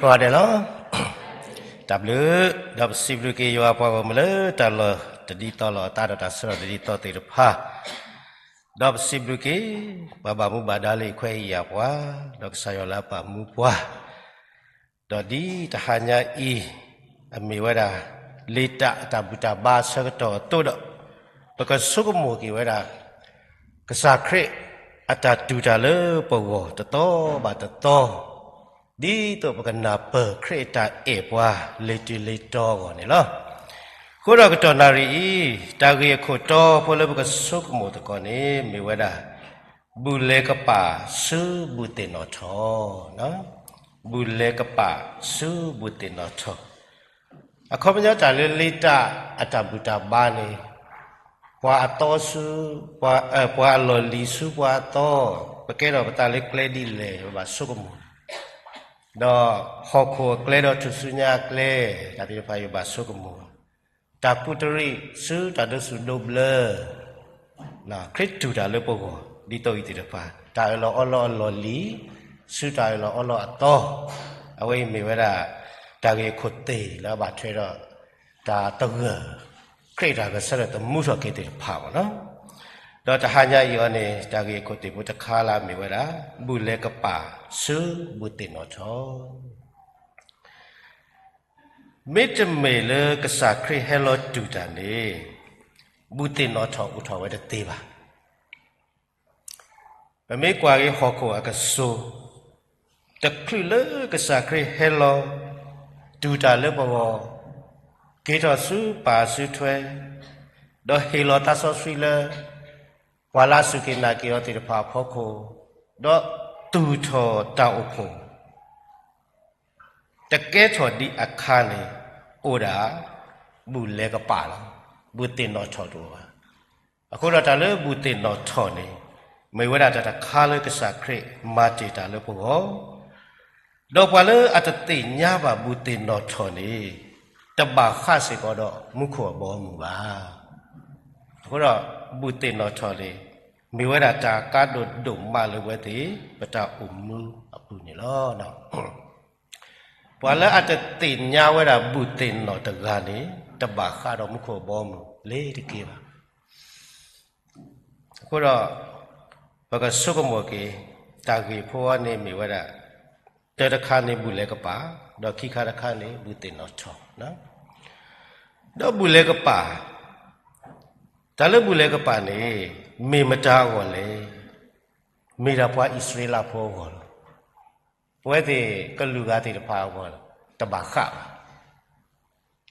ကိးဂၤဒဲးလီၤ. တၢ်ဘျုး, ဒီးပစံးဘျုးက့ၤယွၤပှၤဂီၢ်မုၢ်လၢတၢ်လီၢ်တဒ်သိးလီၤအသးဒီးတၢ်ဆၢလီၤတဒ်သိးသ့ၣ်တဖၣ်, ဒီးပစံးဘျုးက့ၤ ပှၤဘၣ်မူဘၣ်ဒါလၢအခွဲးအယာ်ပှၤ, ဒီးကစၢ်ယွၤလၢအပာ်မူပှၤ, ဒီးဒ်တဟါညါအံၤ အမ့ၢ်ဝဲဒၣ် လ့တၢ်အတၢ်ဘူၣ်တၢ်ဘါအဆၢကတီၢ်အသိးဒီး ပကဆိကမိၣ်က့ၤဝဲဒၣ် ကစၢ်ခရံာ်အတၢ်တူၢ်တၢ်လၢပဂီၢ်တသီဘၣ်တသီ, ဒ်သိးပကနၢ်ပၢၢ်ခရံာ်အတၢ်အဲၣ်ပှၤလၢတုၤလၢတီအဂီၢ်န့ၣ်လီၤ. အဃိဒီးကတီၢ်နၣ်ရံၣ်အံၤ တၢ်ဂ့ၢ်အခိၣ်တီဖိလၢပကဆိကမိၣ်သကိးန့ၣ် မ့ၢ်ဝဲဒၣ် ဘူၣ်လဲၤကပာ်ဆူဘူၣ်သ့ၣ်နီၣ်ထီၣ်, ဘူၣ်လဲၤကပာ်ဆူဘူၣ်သ့ၣ်နီၣ်ထီၣ်. အခီပညီတၢ်လၢလ့တၢ်အတၢ်ဘူၣ်တၢ်ဘါန့ၣ် ပှၤအသီဆူ ပှၤအလီၢ်လံၤဆူပှၤအသီ, ပကဲထီၣ်ပသးလၢကျဲဒ်လဲၣ် ပဘၣ်ဆိကမိၣ်, ဒီးဟီၣ်ခိၣ်အကျဲဒီးထူၣ်စုညါအကျဲ တၢ်သ့ၣ်တဖၣ်ယဘၣ်ဆိကမိၣ်, တၢ်ကူးတရံးဆူတၢ်ဒိးစူၣ်ဒိးဘျၢ ခရံာ်တူၢ်တၢ်လၢပဂီၢ် ဒ်သိးအံၤသ့ၣ်တဖၣ်, တၢ်အၢၣ်လီၤအီလီၤအလီၢ်လံၤ ဆူတၢ်အၢၣ်လီၤအီလီၤအသီ, အဝဲအံၤမ့ၢ်ဝဲဒၣ် တၢ်ဂ့ၢ်အခိၣ်သ့ၣ်လၢအဘၣ်ထွဲဒီး တၢ်သဂၢၢ် ခရံာ်တၢ်ဂဲၤဆၢထၢၣ်သမူထီၣ်က့ၤသ့ၣ်တဖၣ်ဘၣ်နီၤ. ဒီးတဟါညါအံၤအီၤန့ၣ် တၢ်ဂ့ၢ်အခိၣ်သ့ၣ်ဖိတခါလၢအမ့ၢ်ဝဲဒၣ် ဘူၣ်လဲၤကပာ်ဆူဘူၣ်သ့ၣ်နီၣ်ထီၣ်. မ့တမ့ၢ်လၢကစၢ်ခရံာ်ဟဲလီၤတူၢ်တၢ်န့ၣ် ဘူၣ်သ့ၣ်နီၣ်ထီၣ်အိၣ်ထီၣ်ဝဲတသ့ဘၣ်. ပမ့ၢ်ကွၢ်က့ၤဟီၣ်ခိၣ်အကစိၤ တချုးလၢကစၢ်ခရံာ်ဟဲလီၤ တူၢ်တၢ်လၢပဂီၢ်, က့ၤထီၣ်ဆူပၢ်စုထွဲ, ဒီးဟ့ၣ်လီၤသးစီဆှံလၢ ပှၤလၢအစူၢ်က့ၤနာ်က့ၤအီၤသ့ၣ်တဖၣ်အဖီခိၣ်, ဒီးသူၣ်ထီၣ်တၢ်အိၣ်ဖှိၣ် တကဲထီၣ်ဒံးအခါန့ၣ် အိၣ်ဒၣ် ဘူၣ်လဲၤကပာ်လီၤ. ဘူၣ်သ့ၣ်နီၣ်ထီၣ်တအိၣ်ဘၣ်. အဃိဒီးတၢ်လၢဘူၣ်သ့ၣ်နီၣ်ထီၣ်န့ၣ် မ့ၢ်ဝဲဒၣ်တၢ်တခါလၢကစၢ်ခရံာ်မၤတ့ၢ်တၢ်လၢပဂီၢ်, ဒီးပှၤလၢအတသ့ၣ်ညါဘၣ်ဘူၣ်သ့ၣ်နီၣ်ထီၣ်န့ၣ် တဘၣ်ဃးစ့ၢ်ကီးဒီးမူခိၣ်အဘီအမုၢ်ဘၣ်. အဃိဒီး ဘူၣ်သ့ၣ်နီၣ်ထီၣ်န့ၣ် မ့ၢ်ဝဲဒၣ်တၢ်ကါဒိၣ်ဒိၣ်မးလၢပဝဲသ့ၣ် ပတၢ်အိၣ်မူအပူၤန့ၣ်လီၤ. ပှၤလၢအတသ့ၣ်ညါဝဲဒၣ်ဘူၣ်သ့ၣ်နီၣ်တဂၤန့ၣ် တဘၣ်ဃးဒီးမူခိၣ်အဘီအမုၢ်လၢတက့ၢ်ဘၣ်. အဃိဒီး ပကဆိကမိၣ်က့ၤ တၢ်ဂ့ၢ်ဖိအံၤန့ၣ်မ့ၢ်ဝဲဒၣ် တၢ်တခါန့ၣ်ဘူၣ်လဲၤကပာ်, ဒီးခံခါတခါန့ၣ် ဘူၣ်သ့ၣ်နီၣ်ထီၣ်, ဒီးဘူၣ်လဲၤကပာ်, တၢ်လၢဘူၣ်လဲၤကပာ်န့ၣ် မ့ၢ်မတၤအဂီၢ်လဲၣ်. မ့ၢ်ဒၣ်ပှၤအံၣ်စရ့လးဖိအဂီၢ်လီၤ. ပဝဲသ့ၣ်ကလုာ်ဂၤသ့ၣ်တဖၣ်အဂီၢ်လီၤ. တဘၣ်ဃးဘၣ်.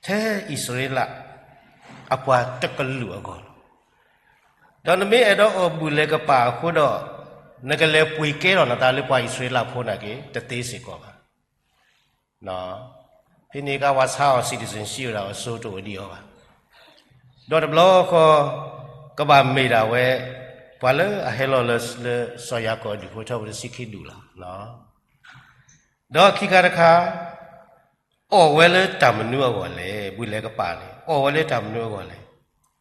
ထဲအံၣ်စရ့လး အပှၤတကလုာ်အဂီၢ်လီၤ. ဒီးနမ့ၢ်အဲၣ်ဒိးအီၣ်ဘူၣ်လဲၤကပာ်အဃိဒီး နကလဲၤပှ့ၤကဲထီၣ်နသးလၢပှၤအံၣ်စရ့လးဖိနာ်က့ တသ့စ့ၢ်ကီးဘၣ်. ဖဲန့ၣ်ကဝၤဆါအီၤ citizenship ဝဲဒၣ်အစိၤတအိၣ်ဒံးအီၤဘၣ်. ဒီးတဘျီဃီ ကဘၣ်မ့ၢ်ဒၣ်ဝဲ ပှၤလၢအဟဲလီၤလၢ လၢစီၤယၤကိာ်အဒူၣ်ဖိထီဘိတဆံခံဒူၣ်လီၤ. ဒီးခံခါတခါ အီၣ်ဝဲလၢတၢ်မနုၤအဂီၢ်လဲၣ်, ဘူၣ်လဲၤကပာ်န့ၣ် အီၣ်ဝဲလၢတၢ်မနုၤအဂီၢ်လဲၣ်.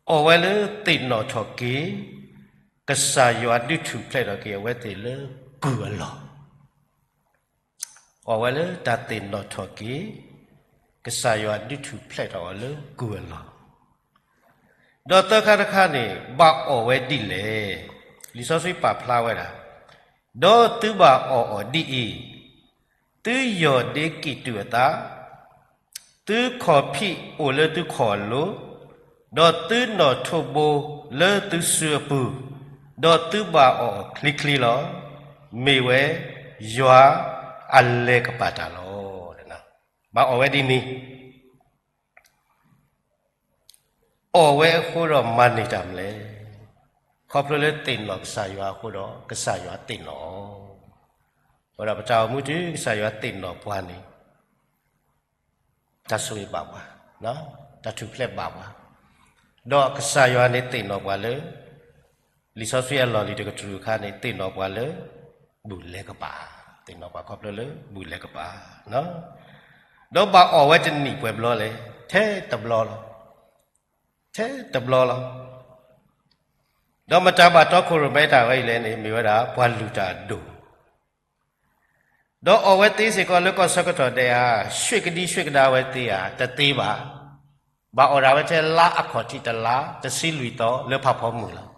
အီၣ်ဝဲလၢသ့ၣ်နီၣ်ထီၣ်က့ၤ ကစၢ်ယွၤဒုးထူၣ်ဖျဲးထီၣ်က့ၤအဝဲသ့ၣ်လၢကုၢ်အလီၢ်. အီၣ်ဝဲလၢတၢ်သ့ၣ်နီၣ်ထီၣ်က့ၤ ကစၢ်ယွၤဒုးထူၣ်ဖျဲးထီၣ်အီၤလၢကုၢ်အလီၢ်. ဒီးသၢခါတခါန့ၣ် ဘၣ်အီၣ်ဝဲဒ်လဲၣ်. လံာ်စီဆှံပာ်ဖျါဝဲဒၣ်, ဒီးသုဘၣ်အီၣ်အီၤဒ်အံၤ, သုယီၢ်ဒ့ကံၢ်တူာ်အသး, သုခီၣ်ဖံးအိၣ်လၢသုခီၣ်အလိၤ, ဒီးသုနီၣ်ထိးဘိလၢသုစုအပူၤ, ဒီးသုဘၣ်အီၣ်အီၤချ့ချ့လီၤ. မ့ၢ်ဝဲယွၤအလဲၤကပာ်တၢ်လီၤ. ဘၣ်အီၣ်ဝဲဒ်န့ၣ် အီၣ်ဝဲအဃိဒီးမၤန့ၢ်တၢ်မနုၤလဲၣ်. ခီဖျိလၢသ့ၣ်နီၣ်ကစၢ်ယွၤအဃိဒီး ကစၢ်ယွၤသ့ၣ်နီၣ်အီၤ. အဃိဒီးပတၢ်အိၣ်မူတုၤကစၢ်ယွၤသ့ၣ်နီၣ်ပှၤန့ၣ် တၢ်ဆိၣ်ဂ့ၤဘၣ်ပှၤ, တၢ်ထူၣ်ဖျဲးဘၣ်ပှၤ, ဒီးကစၢ်ယွၤန့ၣ်သ့ၣ်နီၣ်ပှၤလၢ လံာ်စီဆှံအလီၢ်လံၤတကတြူၢ်အခါန့ၣ် သ့ၣ်နီၣ်ပှၤလၢ ဘူၣ်လဲၤကပာ်, သ့ၣ်နီၣ်ပှၤခီဖျိလၢဘူၣ်လဲၤကပာ်, ဒီးဘၣ်အီၣ်ဝဲတနံၣ်ပှဲၤဘျီလဲၣ်, ထဲတဘျီလီၤ, ထဲတဘျီလီၤ. ဒီးမတၤဘၣ်တီခိၣ်ရိၣ်မဲတၢ်ဝဲအံၤလဲၣ်န့ၣ် မ့ၢ်ဝဲဒၣ်ပှၤလုၢ်တၢ်အဒိၣ် ဒီးအီၣ်ဝဲသ့စ့ၢ်ကီးလၢကီၢ်ဆၢကတီၢ်ဒဲးဧါ, ဆှ့ၣ်ကဒံဆှ့ၣ်ကဒါဝဲသ့ဧါ, တသ့ဘၣ်. ဘၣ်အီၣ်ဒၣ်ဝဲထဲလါအခီၣ်ထံးတလါ တဆံလွံၢ်သီလၢဖးဖီမုၢ်လီၤ.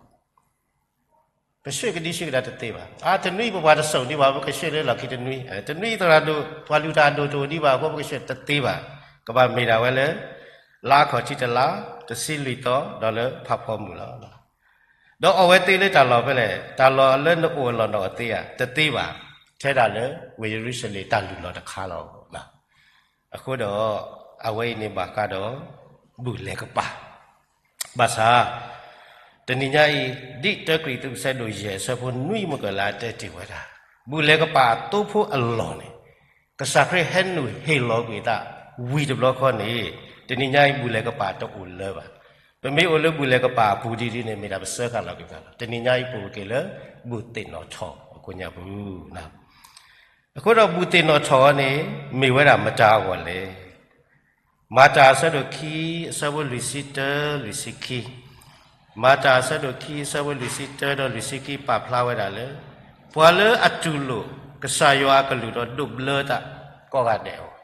ပဆှ့ၣ်ကဒံဆှ့ၣ်ကဒါတသ့ဘၣ်. အါ တနွံပပှၤတစိၢ်ဒံးဘၣ် ပကဆှ့ၣ်လၢလီၢ်ခံတနွံ, တနွံသရၣ်ဒိၣ် ပှၤလုၢ်တၢ်အဒိၣ်တအိၣ်ဒံးဘၣ်အဃိ ပကဆှ့ၣ်တသ့ဘၣ်. ကဘၣ်မ့ၢ်ဒၣ်ဝဲလၢ လါအခီၣ်ထံးတလါ တဆံလွံၢ်သီ ဒီးလၢဖးဖီမုၢ်လီၤ. ဒီးအီၣ်ဝဲသ့လၢတၢ်လီၢ်ဖဲလဲၣ်, တၢ်လီၢ်လၢနအိၣ်အလီၢ်နီၢ်အီၤသ့ဧါ, တသ့ဘၣ်. ထဲဒၣ်လၢဝ့ၢ်ယရူၤၡလ့ၣ်တၢ်လုၢ်လီၢ်တခါလီၤ. အဃိဒီး အဝဲအံၤန့ၣ်ဘၣ်ဃးဒီး ဘူၣ်လဲၤကပာ် ဘၣ်ဆၣ် တနံၤညါအံၤ ဒ်တၢကရံၣ်သူးအဆၢဒိၣ်ယဲၢ်အဆၢဖိနွံမုၢ်ကလါတဲတ့ၢ်ဝဲဒၣ်, ဘူၣ်လဲၤကပာ်အသိဖိအလီၢ်န့ၣ် ကစၢ်ခရံာ်ဟဲနုာ်ဟ့ၣ်လီၤကွံာ်အသးဝံၤတဘျီဃီန့ၣ်, တနံၤညါအံၤဘူၣ်လဲၤကပာ်တအိၣ်လၢၤဘၣ်. ပမ့ၢ်အိၣ်လၢဘူၣ်လဲၤကပာ်အပူၤဒ်ဒ်န့ၣ် မ့ၢ်ဒၣ်ပစၢဃာ်လီၤက့ၤသးလီၤ. တနံၤညါအံၤပအိၣ်က့ၤလၢ ဘူၣ်သ့ၣ်နီၣ်ထီၣ်အကိးညါပူၤ အဃိဒီးဘူၣ်သ့ၣ်နီၣ်ထီၣ်အီၤန့ၣ် မ့ၢ်ဝဲဒၣ်မတၤအဂီၢ်လဲၣ်. မၤတၢ်အဆၢဒိၣ်ခံ အဆၢဖိလွံၢ်ဆံတၢ လွံၢ်ဆံခံ, မၤတၢ်အဆၢဒိၣ်ခံ အဆၢဖိလွံၢ်ဆံတၢဒီးလွံၢ်ဆံခံ ပာ်ဖျါဝဲဒၣ်လၢ ပှၤလၢအတူၢ်လိာ်ကစၢ်ယွၤအကလုၢ်ဒီးဒိးဘျၢသးကိးဂၤဒဲးအဂီၢ်,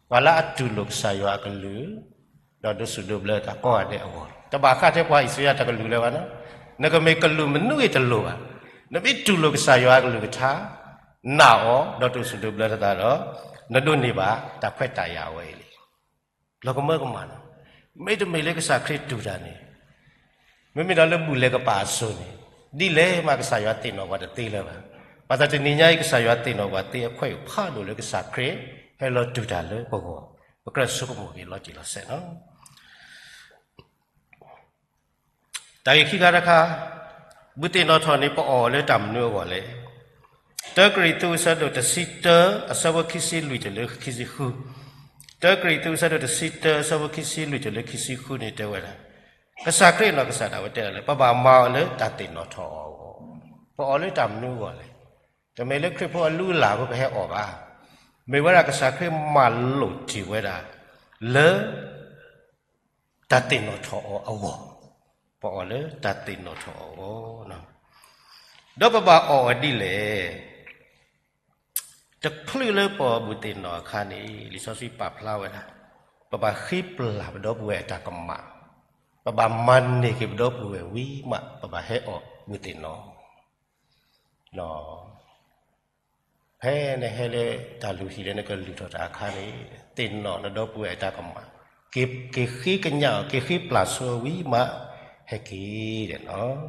ပှၤလၢအတူၢ်လိာ်ကစၢ်ယွၤအကလုၢ် ဒီးဒိးစူၣ်ဒိးဘျၢသးကိးဂၤဒဲးအဂီၢ်လီၤ. တဘၣ်ဃးထဲပှၤအံၣ်စရ့လးတၢ်ကလုၢ်လၢၤဘၣ်နီၤ. နကမ့ၢ်ကလုာ်မနုၤဂ့ၤတလိၣ်ဘၣ်. နမ့ၢ်တူၢ်လိာ်ကစၢ်ယွၤအကလုၢ်ကထါ, နာ်အီၤ ဒီးဒိးစူၣ်ဒိးဘျၢသးဒီး နဒိးန့ၢ်ဘၣ်တၢ်ခွဲးတၢ်ယာ်အဝဲအံၤလံ. လီၤကမၢကမၣ်နီၤ. မ့တမ့ၢ်လၢကစၢ်ခရံာ်တူၢ်တၢ်န့ၣ်, မ့မ့ၢ်ဒီးလၢဘူၣ်လဲၤကပာ်အစိၤန့ၣ်, ဒ်လဲၣ်မးကစၢ်ယွၤသ့ၣ်နီၣ်ပှၤတသ့လၢၤဘၣ်. ဘၣ်ဆၣ်တနံၤညါအံၤ ကစၢ်ယွၤသ့ၣ်နီၣ်ပှၤသ့အခွဲးအယာ်ဖးဒိၣ်လၢကစၢ်ခရံာ်ဟဲလီၤတူၢ်တၢ်လၢပဂီၢ်, ပကြၢးဆိကမိၣ်က့ၤလီၤတံၢ်လီၤဆဲးနီၤ. တၢ်ဂ့ၢ်ခံခါတခါ, ဘူၣ်သ့ၣ်နီၣ်ထီၣ်န့ၣ် ပအီၣ်လၢတၢ်မနုၤအဂီၢ်လဲၣ်. တၢကရံၣ်သူးအဆၢဒိၣ်တဆံတၢ အဆၢဖိခံဆံလွံၢ်တုၤလၢခံဆံဃု, တၢကရံၣ်သူးအဆၢဒိၣ်တဆံတၢ အဆၢဖိခံဆံလွံၢ်တုၤလၢခံဆံဃုန့ၣ်တဲဝဲဒၣ်, ကစၢ်ခရံာ်နီၢ်ကစၢ်ဒၣ်ဝဲတဲဒၣ်လၢ ပဘၣ်မၤအီၤလၢတၢ်သ့ၣ်နီၣ်ထီၣ်အီၤအဂီၢ်, ပအီၣ်လၢတၢ်မနုၤအဂီၢ်လဲၣ်. တမ့ၢ်လၢခရံာ်ဖိအလုၢ်အလၢ်အဃိပဟဲအီၣ်ဘၣ်. မ့ၢ်ဝဲဒၣ်ကစၢ်ခရံာ်မၤလိာ်တ့ၢ်ဝဲဒၣ် လၢ တၢ်သ့ၣ်နီၣ်ထီၣ်အီၤအဂီၢ်, ပအီၣ်လၢတၢ်သ့ၣ်နီၣ်ထီၣ်အီၤအဂီၢ်, ဒီးပဘၣ်အီၣ်အီၤဒ်လဲၣ်. တချုးလၢပအီၣ်ဘူၣ်သ့ၣ်နီၣ်အခါန့ၣ် လံာ်စီဆှံပာ်ဖျါဝဲဒၣ်, ပဘၣ်ဃ့ပျၢ်ပဒီပုၢ်ဝဲၢ်အတၢ်ကမၣ်, ပဘၣ်မၤန့ၢ်က့ၤပဒီပုၢ်ဝဲၢ်ဝံၤမး ပဘၣ်ဟဲအီၣ်ဘူၣ်သ့ၣ်နီၣ် ဖဲနဟဲလၢတၢ်လုၢ်ဟံၣ်လၢနကလုၢ်ထီၣ်တၢ်အခါန့ၣ်, သ့ၣ်နီၣ်နဒီပုၢ်ဝဲၢ်အတၢ်ကမၣ်, က့ၤဃ့ကညးအီၤ က့ၤဃ့ပျၢ်ဆိအီၤဝံၤမး ဟဲက့ၤဒဲးနီၤ.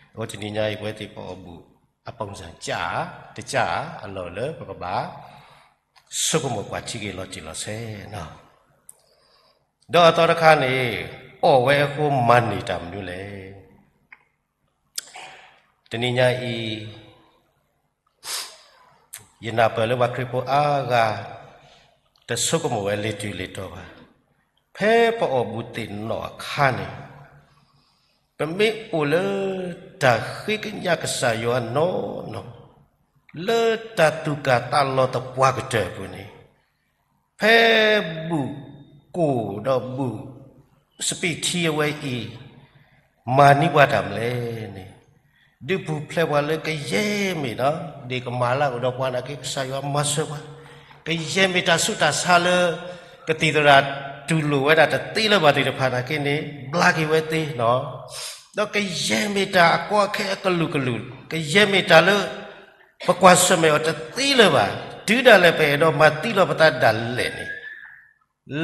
အဃိတနံၤညါအံၤ ပဝဲသ့ၣ်ပအီၣ်ဘူၣ်အပူၤစၢ်ကၢ်ဧါ, တကၢ်ဧါအလီၢ်လၢပကဘၣ်ဆိကမိၣ်ကွၢ်ထံက့ၤလီၤတံၢ်လီၤဆဲးနီၤ. ဒီးအသီတခါန့ၣ်, အီၣ်ဝဲအဃိမၤန့ၢ်တၢ်မနုၤလဲၣ်. တနံၤညါအံၤ ယနၢ်ပၢၢ်လၢပှၤခရံာ်ဖိအါဂၤ တဆိကမိၣ်ဝဲလၢတုၤလၢတီၤဘၣ်. ဖဲပအီၣ်ဘူၣ်သ့ၣ်နီၣ်အခါန့ၣ်, ပမ့ၢ်အိၣ်လၢတၢ်ဃ့ကညးကစၢ်ယွၤနီၢ်နီၢ်, လၢတၢ်သူၣ်ကၢ်သးလီၤသပှၢ်ကတၢၢ်အပူၤန့ၣ်, ဖဲဘူၣ်ကိၣ်ဒီးဘူၣ်စပံးထံအဝဲအံၤ မၤန့ၢ်ပှၤတၢ်မနုၤလဲၣ်န့ၣ်, ဒုးပူၤဖျဲးပှၤလၢကယဲၢ်မ့ၢ်ဒီး ဒ့ၣ်ကမၤလၢအအိၣ်ဒီးပှၤနာ်က့ ကစၢ်ယွၤမၤစၢၤပှၤ, ကယဲၢ်မ့ၢ်တၢ်ဆူးတၢ်ဆါလၢ ကသံၣ်သရၣ်တူၢ်လိာ်ဝဲဒၣ်တသ့လၢၤဘၣ်သ့ၣ်တဖၣ်နာ်က့န့ၣ် ဘျါက့ၤဝဲသ့နီၤ. ဒီးကယဲၢ်မ့ၢ်တၢ်အကီအခဲအကလုာ်ကလုာ်, ကယဲၢ်မ့ၢ်တၢ်လၢ ပကွၢ်ဆၢၣ်မဲာ်အီၤတသ့လၢၤဘၣ်, တုၤဒၣ်လဲာ်ပအဲၣ်ဒိးမၤသံလီၤပသးဒၣ်လဲာ်န့ၣ်,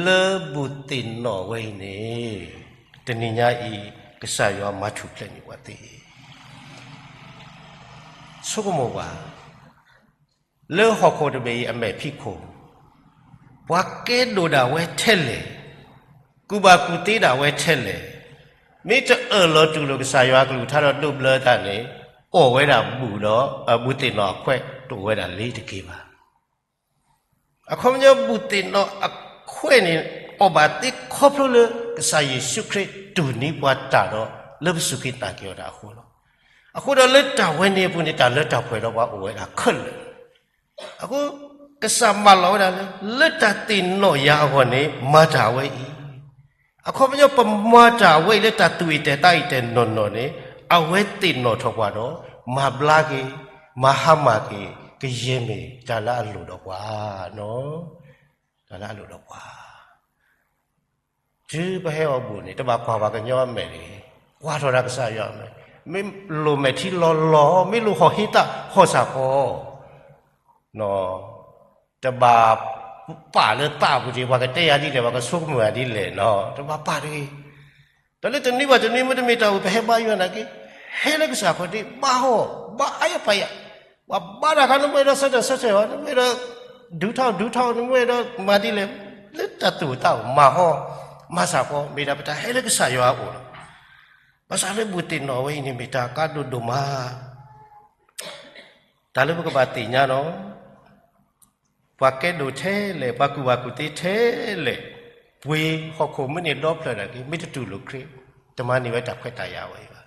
လၢဘူၣ်သ့ၣ်နီၣ်ဝဲအံၤန့ၣ်, တနံၤညါအံၤ ကစၢ်ယွၤမၤထူၣ်ဖျဲးန့ၢ်ပှၤသ့. ဆိကမိၣ်ကွၢ်, လၢဟီၣ်ခိၣ်တဘ့ၣ်အံၤအမဲာ်ဖံးခိၣ်, ပှၤကဲဒိၣ်ဒၣ်ဝဲထဲလဲၣ်, ကူၣ်ဘၣ်ကူၣ်သ့ဒၣ်ဝဲထဲလဲၣ်, မ့ၢ်တအၢၣ်လီၤတူၢ်လိာ်ကစၢ်ယွၤအကလုၢ်ကထါဒီးဒိးဘျၢသးန့ၣ်, အီၣ်ဝဲဒၣ်ဘူၣ်ဒီး ဘူၣ်သ့ၣ်နီၣ်အခွဲးတအိၣ်ဝဲဒၣ်လၢၤတက့ၢ်ဘၣ်. အခီပညီဘူၣ်သ့ၣ်နီၣ်အခွဲးန့ၣ် အီၣ်ဘၣ်သ့ခီဖျိလၢ ကစၢ်ယ့ၣ်ၡူးခရံာ်တူၢ်န့ၢ်ပှၤတၢ်ဒီး လၢပစူၢ်က့ၤနာ်က့ၤအီၤတၢ်အဃိလီၤ. အဃိဒီးလၢတၢ်ဝဲန့ၣ်အပူၤန့ၣ် တၢ်လၢတၢ်ပှဲၤဒီးပှၤအိၣ်ဝဲဒၣ်ခဲလၢာ်. အဃိ ကစၢ်မၢလီၤဝဲဒၣ်လၢ လၢတၢ်သ့ၣ်နီၣ်ယၤအဂီၢ်န့ၣ် မၤတၢ်ဝဲအံၤ. အခီပညီပမၤတၢ်ဝဲအံၤလၢတၢ်သူၣ်အံၣ်တဲာ်သးအံၣ်တဲာ်နီၢ်နီၢ်န့ၣ် အဝဲသ့ၣ်နီၣ်ထီၣ်ပှၤဒီး မၤဘျါက့ၤ, မၤဟါမၢ်က့ၤ ကယဲၢ်မ့ၢ်တၢ်လၢအလိၣ်ဒီးပှၤ, တၢ်လၢအလိၣ်ဒီးပှၤ. တုၤပဟဲအီၣ်ဘူၣ်န့ၣ် တဘၣ်ကွၢ်ပှၤကညီအမဲာ်တဂ့ၤ, ကွၢ်ထီၣ်တၢ်ကစၢ်ယွၤအမဲာ်, မ့ၢ်လိၣ်မဲာ်ထံလီၤလီၤ, မ့ၢ်လိၣ်ဟီၣ်ဟ့တၢ်ဟီၣ်စၢ်ဖီ တဘၣ်ပာ်လၢသးအပူၤတဂ့ၤ, ပှၤကတဲယၤဒ်လဲၣ်, ပှၤကဆိကမိၣ်ယၤဒ်လဲၣ်နီၤ, တဘၣ်ပာ်တဂ့ၤ. တၢ်လၢတနွံဘၣ်တနွံ မ့တမ့ၢ်တၢ်အိၣ် ပဟဲဘါယွၤနာ်က့, ဟဲလၢကစၢ်ခီၣ်ထံး ဘါဟီၣ်, ဘါအါယၤပာ်ယၤ, ပှၤဘါတၢ်ခါ နမ့ၢ်အဲၣ်ဒိးဆၢထၢၣ်ဆၢထၢၣ်အီၤ, နမ့ၢ်အဲၣ်ဒိးဒုးထီၣ်ဒုးထီၣ်, နမ့ၢ်အဲၣ်ဒိးမၤဒ်လဲၣ်, လၢတၢ်သူၣ်တၢ်အိၣ်မၤဟီ, မၤစၢ်ဖီ, မ့ၢ်ဒၣ်ပတၢ်ဟဲလၢကစၢ်ယွၤအအိၣ်လီၤ. ဘၣ်ဆၣ်လၢဘူၣ်သ့ၣ်နီၣ်ဝဲအံၤန့ၣ် မ့ၢ်တၢ်အကါဒိၣ်ဒိၣ်မး တၢ်လၢပကဘၣ်သ့ၣ်ညါနီၤ, ပှၤကဲဒိၣ်ထဲလဲၣ်, ပှၤကူၣ်ဘၣ်ကူၣ်သ့ထဲလဲၣ်, ပှ့ၤဟီၣ်ခိၣ်မ့ၢ်န့ၢ်ဒီဖျၢၣ်နာ်က့, မ့ၢ်တတူၢ်လိာ်ခရံာ်, တမၤန့ၢ်ဝဲတၢ်ခွဲးတၢ်ယာ်ဝဲအံၤဘၣ်.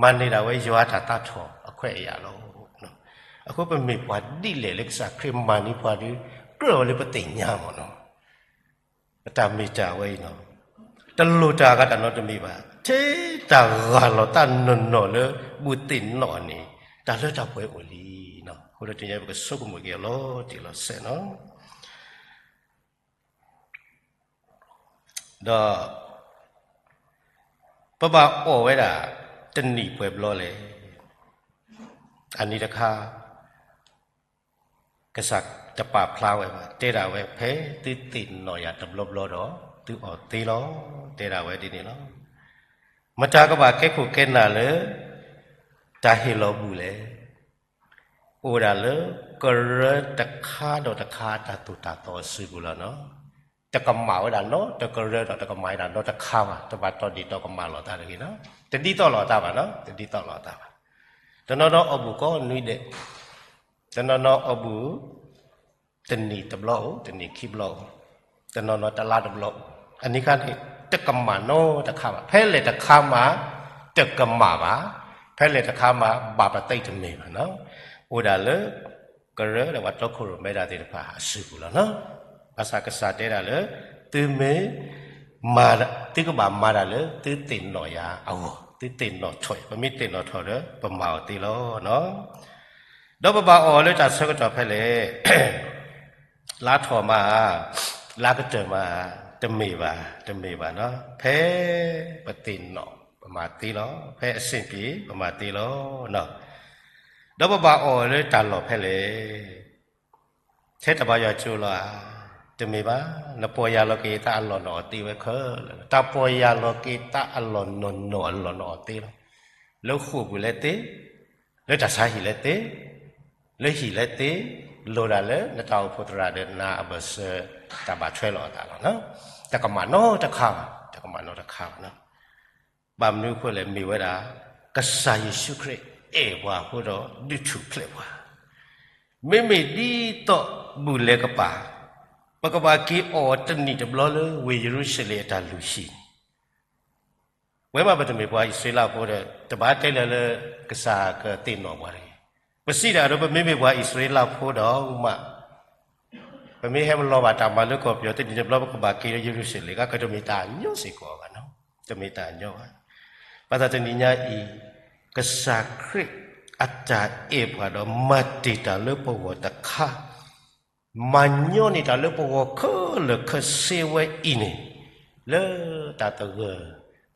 မၤန့ၢ်ဒၣ်ဝဲယွၤတၢ်သးထီၣ်အခွဲးအယာ်လီၤ. အဃိပမ့ၢ်ပှၤဒ်လဲၣ်လၢကစၢ်ခရံာ်မၤန့ၢ်ပှၤဒီး ကြၢးအီၤလၢပသ့ၣ်ညါမ့ၢ်နီၤ. ပတၢ်မ့ၢ်တၢ်ဝဲအံၤနီၤ, တလိၣ်တၢ်အဂၤတၢ်နီတမံၤဘၣ်. ထဲတၢ်ဂၢ်လီၤတၢ်နီၢ်နီၢ်လၢဘူၣ်သ့ၣ်နီၣ်န့ၣ် တၢ်လၢတၢ်ပှဲၤအိၣ်လံနီၤ. အဃိဒီးတနံၤအံၤ ပကဆိကမိၣ်က့ၤအီၤလီၤတံၢ်လီၤဆဲးနီၤ. ဒီး ပဘၣ်အီၣ်ဝဲဒၣ် တနံၣ်ပှဲၤဘျီလဲၣ်. အနံၤတခါ ကစၢ်တပာ်ဖျါဝဲဘၣ်, တဲဒၣ်ဝဲ ဖဲသုသ့ၣ်နီၣ်ယၤတဘျီဘျီဒီး သုအီၣ်သ့လီၤ, တဲဒၣ်ဝဲဒ်န့ၣ်လီၤ. မတၤကဘၣ်ကဲခိၣ်ကဲနၢ်လၢ တၢ်ဟ့ၣ်လီၤဘူၣ်လဲၣ်. အိၣ်ဒၣ်လၢ ကရၢတခါဒီးတခါ တၢ်သိၣ်တၢ်သီအစုပူၤလီၤနီၤ. တကမၣ်ဝဲဒၣ်နီတကရၢဒီး တကမၣ်ဝဲဒၣ်နီတခါဘၣ်, တဘၣ်တီၢ်ဒ့ၣ်တီၢ်ကမၣ်လိာ်သးတဂ့ၤနီၤ. တဒ်သိးလိာ်အသးဘၣ်နီၤ, တဒ်သိးလိာ်အသးဘၣ်. တနီၤနီၤအီၣ်ဘူၣ်ကိးနွံဒဲး, တနီၤနီၤအီၣ်ဘူၣ် တနံၣ်တဘျီအိၣ်, တနံၣ်ခံဘျီအိၣ်, တနီၤနီၤတလါတဘျီအိၣ်. အန့ၣ်ခါန့ၣ် တကမၣ်နီတခါဘၣ်. ဖဲလဲၣ်တခါမး တကမၣ်ဘၣ်, ဖဲလဲၣ်တခါမး ဘၣ်ပသ့တမ့ၢ်ဘၣ်နီၤ. အိၣ်ဒၣ်လၢ ကရၢဒီးပှၤတီခိၣ်ရိၣ်မဲဒၣ်သ့ၣ်တဖၣ်အစုပူၤလီၤနီၤ. ဘၣ်ဆၣ်ကစၢ်တဲဒၣ်လၢ သုမ့ၢ်မၤ, သုကဘၣ်မၤဒၣ်လၢ သုသ့ၣ်နီၣ်ယၤအဂီၢ်, သုသ့ၣ်နီၣ်ထီၣ်, ပမ့ၢ်သ့ၣ်နီၣ်ထီၣ်ဒီး ပမၤအီၤသ့လီၤနီၤ. ဒီးပဘၣ်အီၣ်လၢတၢ်ဆၢကတီၢ်ဖဲလဲၣ်, လါထီၣ်မးဧါ, လါကတၢၢ်မးဧါ, တမ့ၢ်ဘၣ်, တမ့ၢ်ဘၣ်နီၤ. ဖဲပသ့ၣ်နီၣ် ပမၤသ့လီၤ, ဖဲအဆင်ပြေ ပမၤသ့လီၤနီၤ. ဒီးပဘၣ်အီၣ်လၢတၢ်လီၢ်ဖဲလဲၣ်, ထဲတဘါယွၤကၠိလီၤဧါ, တမ့ၢ်ဘၣ်, နပီၢ်ယၢ်လီၤက့ၤသးအလီၢ် နအီၣ်သ့ဝဲခဲလၢာ်, တၢ်ပီၢ်ယၢ်လီၤက့ၤသးအလီၢ်နီၢ်နီၢ်အလီၢ် နအီၣ်သ့လီၤ. လၢဃိာ်ပူၤလဲၤသ့, လၢတၢ်ဆါဟံၣ်လဲၤသ့, လၢဟံၣ်လဲၤသ့, လိၣ်ဒၣ်လၢနတၢ်အိၣ်ဖှိၣ်သရၣ်ဒီးနၤအဘၢၣ်စၢၤ တၢ်ဘၣ်ထွဲလိာ်အသးလီၤ. တကမၣ်နီတခါဘၣ်, တကမၣ်နီတခါဘၣ်နီၤ. ဘၣ်မနုၤအဃိလဲၣ်, မ့ၢ်ဝဲဒၣ် ကစၢ်ယ့ၣ်ၡူးခရံာ်အဲၣ်ပှၤအဃိဒီး ဒုးထူၣ်ဖျဲးပှၤ. မ့မ့ၢ်ဒ်သိးဘူၣ်လဲၤကပာ် ပကဘၣ်က့ၤအီၣ်တနံၣ်တဘျီလၢဝ့ၢ်ယရူၤၡလ့ၣ်အတၢ်လုၢ်ဟံၣ်န့ၣ် ပဝဲမးပတမ့ၢ်ပှၤအံၣ်စရ့လးဖိဒီး တဘၣ်တဲလၢၤလၢကစၢ်ကသ့ၣ်နီၣ်ပှၤတဂ့ၤ. ပစံးဒၣ်ဒီး ပမ့မ့ၢ်ပှၤအံၣ်စရ့လးဖိဒီးမး ပမ့ၢ်ဟဲမလီၤဘၣ်တၢ်မၤလၢကီၢ်ပယီၤ တနံၣ်တဘျီ ပကဘၣ်က့ၤလၢယရူၤၡလ့ၣ် ကကတမ့ၢ်တၢ်ညီစ့ၢ်ကီးဘၣ်နီၤ, တမ့ၢ်တၢ်ညီဘၣ်. ဘၣ်ဆၣ်တနံၤညါအံၤ ကစၢ်ခရံာ်အတၢ်အဲၣ်ပှၤဒီး မၤတ့ၢ်တၢ်လၢပဂီၢ်တခါ မၤညီန့ၢ်တၢ်လၢပဂီၢ်ခဲလၢာ်ခဲဆ့ဝဲအံၤန့ၣ် လၢတၢ်သဂၢၢ်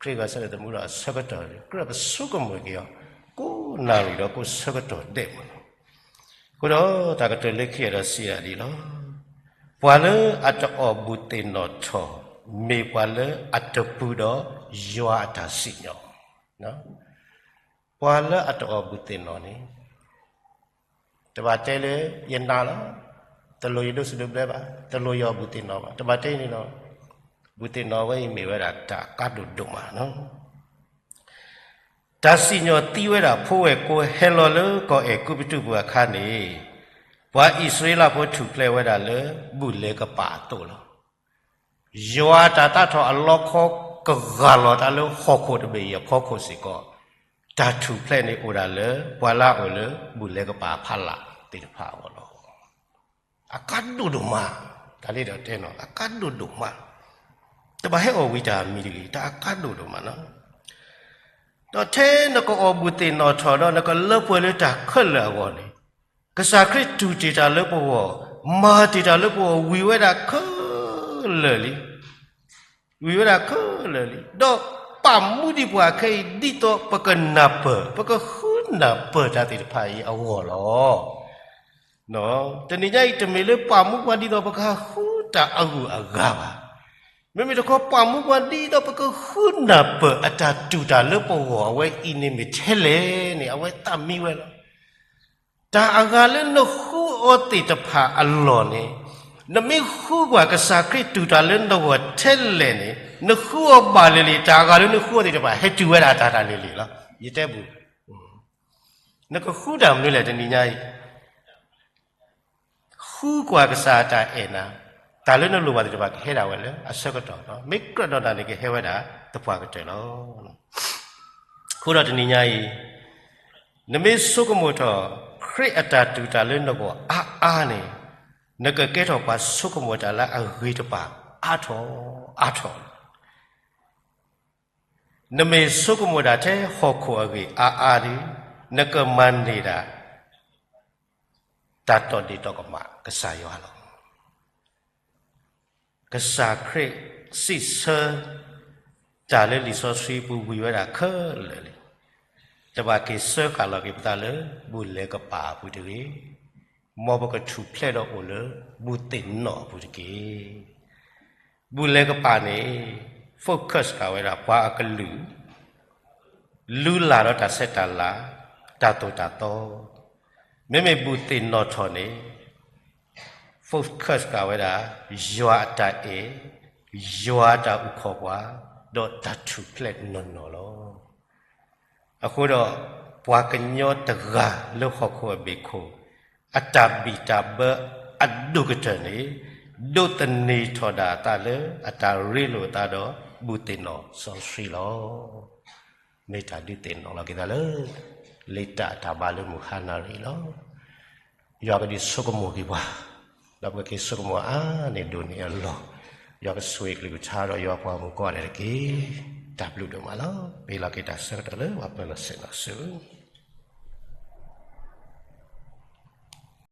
ခရံာ်ဂီၤဆၢထၢၣ်သမူထီၣ်အဆၢကတီၢ်န့ၣ် ကြၢးပဆိကမိၣ်က့ၤအီၤ ကိးနၣ်ရံၣ်ဒီးကိးဆၢကတီၢ်ဒဲးမးလီၤ. အဃိဒီးတၢ်ကတၢၢ်လၢခံဒီးစံးဒၣ်ဒ်လီၤ, ပှၤလၢအတအီၣ်ဘူၣ်သ့ၣ်နီၣ်ထီၣ် မ့ၢ်ပှၤလၢအတပူၤဒီးယွၤအတၢ်စံၣ်ညီၣ် ပှၤလၢအတအီၣ်ဘူၣ်သ့ၣ်နီၣ်န့ၣ် တဘၣ်တဲလၢယနာ်လီၤ, တလိၣ်ယဒိးစံးဒိးဘျၢဘၣ်, တလိၣ်ယအီၣ်ဘူၣ်သ့ၣ်နီၣ်ဘၣ်, တဘၣ်တဲန့ၣ်ဒီး ဘူၣ်သ့ၣ်နီၣ်ဝဲအံၤမ့ၢ်ဝဲဒၣ်တၢ်အကါဒိၣ်ဒိၣ်မးနီၤ. တၢ်စံၣ်ညီၣ်သံဝဲဒၣ် ဖိဝဲၢ်ကိဟဲလီၤလၢကီၢ်အဲၤကူပတူးပူၤအခါန့ၣ်, ပှၤအံၣ်စရ့လးဖိထူၣ်ဖျဲးဝဲဒၣ်လၢဘူၣ်လဲၤကပာ်အသိးလီၤ. ယွၤတၢ်သးထီၣ်အလီခီ ကဂၢ်လီၤတၢ်လၢဟီၣ်ခိၣ်တဘ့ၣ်အံၤအဖီခိၣ်စ့ၢ်ကီး, တၢ်ထူၣ်ဖျဲးန့ၣ်အိၣ်ဒၣ်လၢ ပှၤလၢအအိၣ်လၢဘူၣ်လဲၤကပာ်အဖီလာ်သ့ၣ်တဖၣ်အဂီၢ်လီၤ. အကါဒိၣ်ဒိၣ်မး, တၢ်လၢဒီးတဲနီၤ အကါဒိၣ်ဒိၣ်မး, တဘၣ်ဟဲအီၣ်ဝံၤတၢ်မံၤတဂ့ၤ, တၢ်အကါဒိၣ်ဒိၣ်မးနီၤ. ဒီးထဲနကအီၣ်ဘူၣ်သ့ၣ်နီၣ်ထီၣ်ဒီး နကလၢပှဲၤလၢတၢ်ခဲလၢာ်အဂီၢ်န့ၣ်, ကစၢ်ခရံာ်တူၢ်တ့ၢ်တၢ်လၢပဂီၢ်, မၤတ့ၢ်တၢ်လၢပဂီၢ် ဝံၤဝဲဒၣ်ခဲလၢာ်လံ. ဝံၤဝဲဒၣ်ခဲလၢာ်လံ. ဒီးပာ်မူဒံးပှၤခဲအံၤ ဒ်သိးပကနၢ်ပၢၢ်, ပကဃုနၢ်ပၢၢ်တၢ်သ့ၣ်တဖၣ်အံၤအဂီၢ်လီၤ. တနံၤညါအံၤ တမ့ၢ်လၢပာ်မူပှၤဒ်သိး ပကဃုတၢ်အဂုၤအဂၤဘၣ်. မ့မ့ၢ်တခီ ပာ်မူပှၤဒ်သိး ပကဃုနၢ်ပၢၢ်အတၢ်တူၢ်တၢ်လၢပဂီၢ် အဝဲအံၤန့ၣ်မ့ၢ်ထဲလဲၣ်န့ၣ် အဝဲသးမံဝဲလီၤ. တၢ်အဂၤလၢနဃုအီၤသ့ၣ်တဖၣ်အလီၢ်န့ၣ်, နမ့ၢ်ဃုကွၢ်ကစၢ်ခရံာ်တူၢ်တၢ်လၢနဂီၢ်ထဲလဲၣ်န့ၣ်, နဃုအီၤဘၣ်လံၤလံၤ တၢ်အဂၤလၢနဃုအီၤသ့ၣ်တဖၣ် ဟဲတုၤဝဲဒၣ်တၢ်တၢ်လံၤလံၤလီၤ. ယတဲပူၤ, နကဃုတၢ်မနုၤလဲၣ်တနံၤညါအံၤ ဃုကွၢ်ကစၢ်အတၢ်အဲၣ်နၤ, တၢ်လၢနလိၣ်ဘၣ်သ့ၣ်တဖၣ်ကဟဲဒၣ်ဝဲလၢအဆၢကတီၢ်လီၤ. မ့ၢ်ကြၢးဒီးနၤန့ၣ် ကဟဲဝဲဒၣ်သပှၢ်ကတၢၢ်လီၤ. အဃိဒီးတနံၤညါအံၤ, နမ့ၢ်ဆိကမိၣ်ထီၣ် ခရံာ်အတၢ်တူၢ်တၢ်လၢနဂီၢ်အါအါန့ၣ်, နကကဲထီၣ်ပှၤဆိကမိၣ်တၢ်လၢအဂ့ၤတပၤအါထီၣ်အါထီၣ် နမ့ၢ်ဆိကမိၣ်ဒၣ်ထဲဟီၣ်ခိၣ်အဂ့ၢ်အါအါဒီး, နကမၤန့ၢ်ဒၣ် တၢ်တီၢ်ဒ့ၣ်တီၢ်ကမၣ်ကစၢ်ယွၤလီၤ. ကစၢ်ခရံာ်စံးဆၢ တၢ်လၢလံာ်စီဆှံပူၤဝံၤဝဲဒၣ်ခဲလၢာ်လံ. တဘၣ်က့ၤစၢဃာ်လီၤက့ၤပသးလၢဘူၣ်လဲၤကပာ်အပူၤတဂ့ၤ, မ်ပကထူၣ်ဖျဲးဒီးအိၣ်လၢဘူၣ်သ့ၣ်နီၣ်အပူၤတက့ၢ်. ဘူၣ်လဲၤကပာ်န့ၣ် focus ဃာ်ဝဲဒၣ်ပှၤအကလုၢ် လုၢ်လၢ်ဒီးတၢ်ဆဲးတၢ်လၤ, တၢ်သိၣ်တၢ်သီ, မ့မ့ၢ်ဘူၣ်သ့ၣ်နီၣ်ထီၣ်န့ၣ် focus ဃာ်ဝဲဒၣ် ယွၤအတၢ်အဲၣ်, ယွၤအတၢ်အုၣ်ခီၣ်ပှၤ, ဒီးတၢ်ထူၣ်ဖျဲးနီၢ်နီၢ်လီၤ. အဃိဒီး ပှၤကညီတဂၤလၢဟီၣ်ခိၣ်အဘ့ၣ်ခိၣ် အတၢ်ဘံၣ်တၢ်ဘၢအဒိၣ်ကတၢၢ်န့ၣ် ဒိးသန့ၤထီၣ်ဒၣ်အသးလၢအတၢ်ရ့လိာ်အသးဒီးဘူၣ်သ့ၣ်နီၣ်စီဆှံလီၤ. မ့ၢ်တၢ်ဒုးသ့ၣ်နီၣ်လီၤက့ၤသးလၢ လံာ်တၢ်အတၢ်ဘါလၢမုၢ်ဟါနၤရံၣ်လီၤ. ယွၤကဒုးဆိကမိၣ်က့ၤပှၤ, ဒီးပကက့ၤဆိကမိၣ်အါန့ၢ်ဒိၣ်န့ၢ်အလီၢ်, ယွၤကဆိၣ်ဂ့ၤကလုၢ်ကထါဒီးယွၤပှၤမုၣ်ကိးဂၤဒဲးတက့ၢ်. တၢ်ဘျုးဒိၣ်မးလီၤ. ပဟ့ၣ်လီၤက့ၤတၢ်ဆၢကတီၢ်လၢပှၤပၢၤလီၢ်ဆ့ၣ်နီၤဆူ